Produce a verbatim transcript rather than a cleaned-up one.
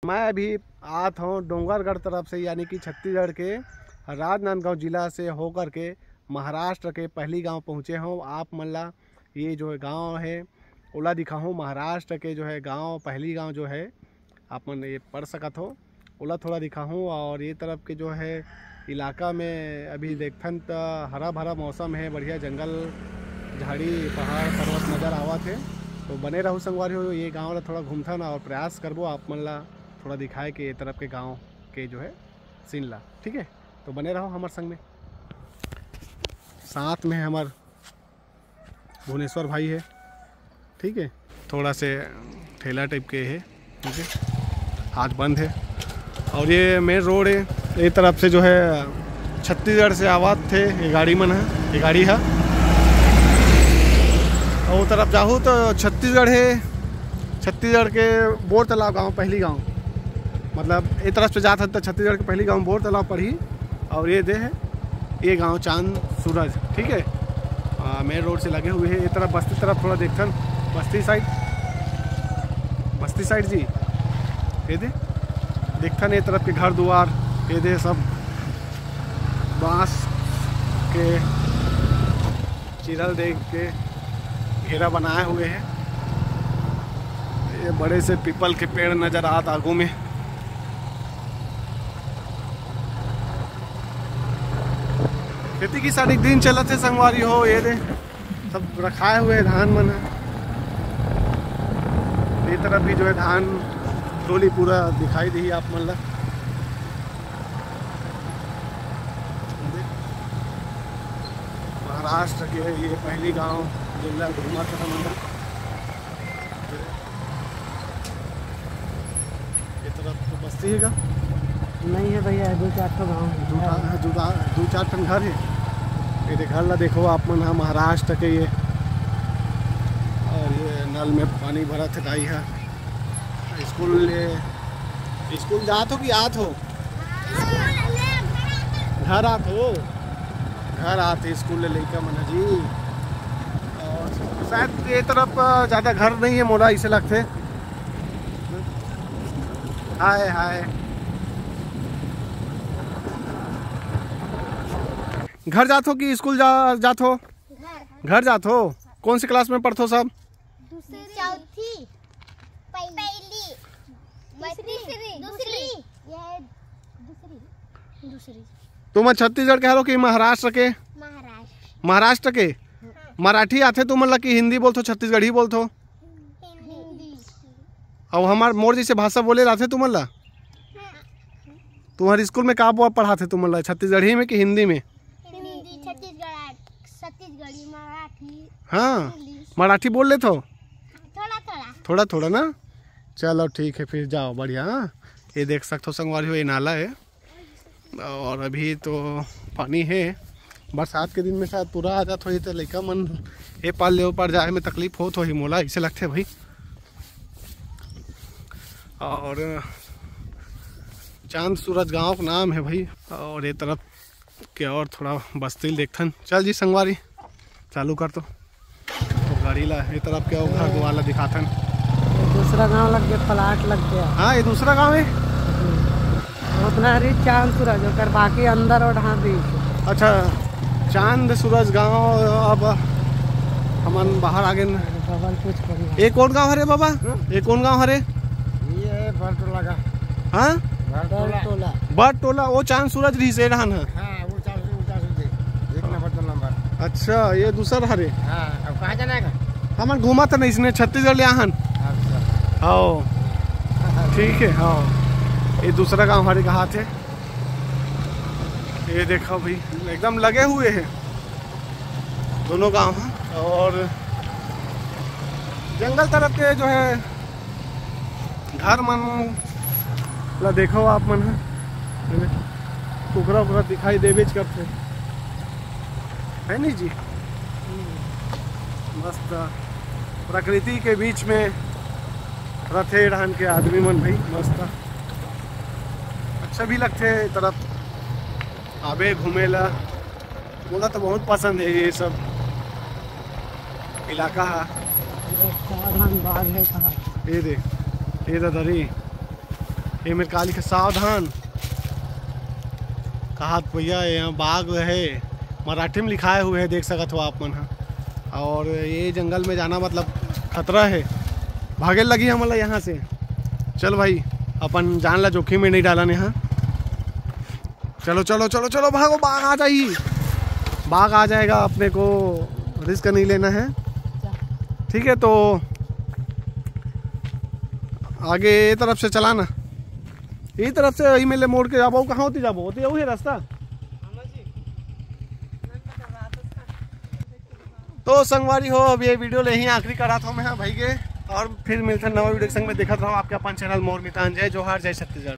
मैं अभी आत हूँ डोंगरगढ़ तरफ से, यानी कि छत्तीसगढ़ के राजनांदगांव जिला से होकर के महाराष्ट्र के पहली गांव पहुँचे हूँ। आप मन ला ये जो गांव है ओला दिखाहूँ, महाराष्ट्र के जो है गांव, पहली गांव जो है आप मन ये पढ़ सकत हो, ओला थोड़ा दिखाहूँ। और ये तरफ के जो है इलाका में अभी देखथन त हरा भरा मौसम है, बढ़िया जंगल, झाड़ी, पहाड़, पर्वत नज़र आवत है। तो बने रहू संगवारी हो, ये गांव ला थोड़ा घूमथन और प्रयास करबो आप मन ला थोड़ा दिखाए के ये तरफ के गांव के जो है सीन ला, ठीक है। तो बने रहो हमर संग में। साथ में हमर भुवनेश्वर भाई है, ठीक है, थोड़ा से ठेला टाइप के है, ठीक है, आज बंद है। और ये मेन रोड है, ये तरफ से जो है छत्तीसगढ़ से आवत थे ये गाड़ी मन है, ये गाड़ी है। और वो तरफ जाहू तो छत्तीसगढ़ है, छत्तीसगढ़ के बोर तालाब गांव, पहली गांव, मतलब ये तरफ से जात है तो छत्तीसगढ़ के पहली गांव बोर तालाब पड़ही। और ये दे है ये गांव चांद सूरज, ठीक है, मेन रोड से लगे हुए है। ये तरफ बस्ती तरफ थोड़ा देखथन, बस्ती साइड, बस्ती साइड जी, ये दे देखथन ये तरफ के घर दुआर, ये दे सब बांस के चिरल दे के घेरा बनाए हुए है। ये बड़े से पीपल के पेड़ नजर आत आगू में। खेती किसानी के दिन चलत हे संगवारी हो, ये दे सब रखाए हुए हे धान मन ह। ये तरफ भी जो है धान टोली पूरा दिखाई देही आप मन ला। महाराष्ट्र के ये पहली गांव जिला घूमा था हमन। ये तरफ तो बस्ती है का? नहीं है भैया, दो चार ठो गाँव है। दो चार, दो चार, दो चार ठन घर है। ये दे घर ला देखो आप मन हा, महाराष्ट्र के ये। और ये नल में पानी भरत है दाई हा। स्कूल ले, स्कूल जात हो कि आत हो? घर आत हो? घर आत हे स्कूल ले लइका मन जी। और शायद ये तरफ ज़्यादा घर नहीं है, मोला इसे लगथे। हाय हाय। घर जात हो कि स्कूल जा, जात हो? घर। घर जात हो? कौन से क्लास में पढ़थो सब? दूसरी। चौथी। पहली। पहली। दूसरी। तीसरी। दूसरी। यह दूसरी। दूसरी। तुम छत्तीसगढ़ के हरो कि महाराष्ट्र के? महाराष्ट्र। महाराष्ट्र के? हाँ। मराठी आथे तुमन ला कि हिंदी बोलथो, छत्तीसगढ़ी बोलथो? हिंदी। अउ हमार, मोर जैसे भाषा बोले आथे तुमन ला? हाँ। तुम्हारे स्कूल में का बोल पढ़ाथे तुमन ला, छत्तीसगढ़ी में कि हिंदी में? हिंदी, छत्तीसगढ़, छत्तीसगढ़ी, मराठी, हाँ, इंग्लिश। मराठी बोल लेथो? थोड़ा थोड़ा। थोड़ा थोड़ा ना। चलो ठीक है, फिर जाओ, बढ़िया। हाँ, ये देख सकते हो संगवारी हो, ये नाला है और अभी तो पानी है। बरसात के दिन में शायद पूरा आ जात होही, तो लइका मन ए पार ले ओ पार जाए में तकलीफ होत होही, मोला ऐसे लगथे भाई। और चांद सूरज गांव का नाम है भाई। और ये तरफ के और थोड़ा बस्ती ल देखथन। चल जी संगवारी, चालू कर तो। तो गाड़ी ला ये तरफ के और घर दुआर ला दिखाथन। दूसरा गांव लग गया, प्लाट लग गया। हाँ, ये दूसरा गांव है। उतना हरी चांद सूरज, ओकर बाकी अंदर और हाँ बीच। अच्छा, चांद सूरज गांव। अब हमन बाहर आ गेन। बबल कुछ करी। ये कौन गांव हरे बाबा? हाँ? ये कौन गांव हरे? ये बरटोला का। हाँ? बरटोला। बरटोला। बरटोला, वो चांद सूरज रहिस, ये डहान है। हाँ, वो चांद सूरज, वो चांद सूरज। एक नंबर, दो नंबर। अच्छा, ये दूसर हरे। हाँ, अब कहाँ जाना है? हमन घूमत हन इसने छत्तीसगढ़ ले आहन। अच्छा। हाँ। ठीक है, हाँ। ये दूसरा गांव हरे कहा थे। ये देखो भाई, एकदम लगे हुए हैं दोनों गांव हैं। और जंगल तरफ के जो है घर मन ला देखो आप मन ह, कुकरा उकरा दिखाई देबेच करथे, है नी जी? मस्त प्रकृति के बीच में रथे ए डहान के आदमी मन भाई, मस्त अच्छा भी लगथे ए तरफ आबे घूमे ला। मोला तो बहुत पसंद है ये सब इलाका हा। ये साधन बाग है कहाँ? ये दे, ये तो दरी, ये मेर का लिखे, सावधान। कहात भैया, यहाँ बाघ है, मराठी में लिखाए हुए है, देख सकत हो आप मन ह। और ये जंगल में जाना मतलब खतरा है, भागे लगी हमला यहाँ से। चल भाई, अपन जान ला जोखिम में नहीं डालन यहाँ। चलो चलो चलो चलो, भागो, बाघ आ जाई, बाघ आ जाएगा, अपने को रिस्क नहीं लेना है। ठीक है, तो आगे ये तरफ से चलाना, ये तरफ से यही मेले मोड़ के जाबो। कहाँ होती जाबो, होती जाऊ है रास्ता। तो संगवारी हो, अब ये वीडियो ले ही आखिरी करा था मैं, हाँ भाई के, और फिर मिलते हैं नवा वीडियो के संग में। देखत रहो आपके अपन चैनल मोर मितान। जय जोहार, जय छत्तीसगढ़।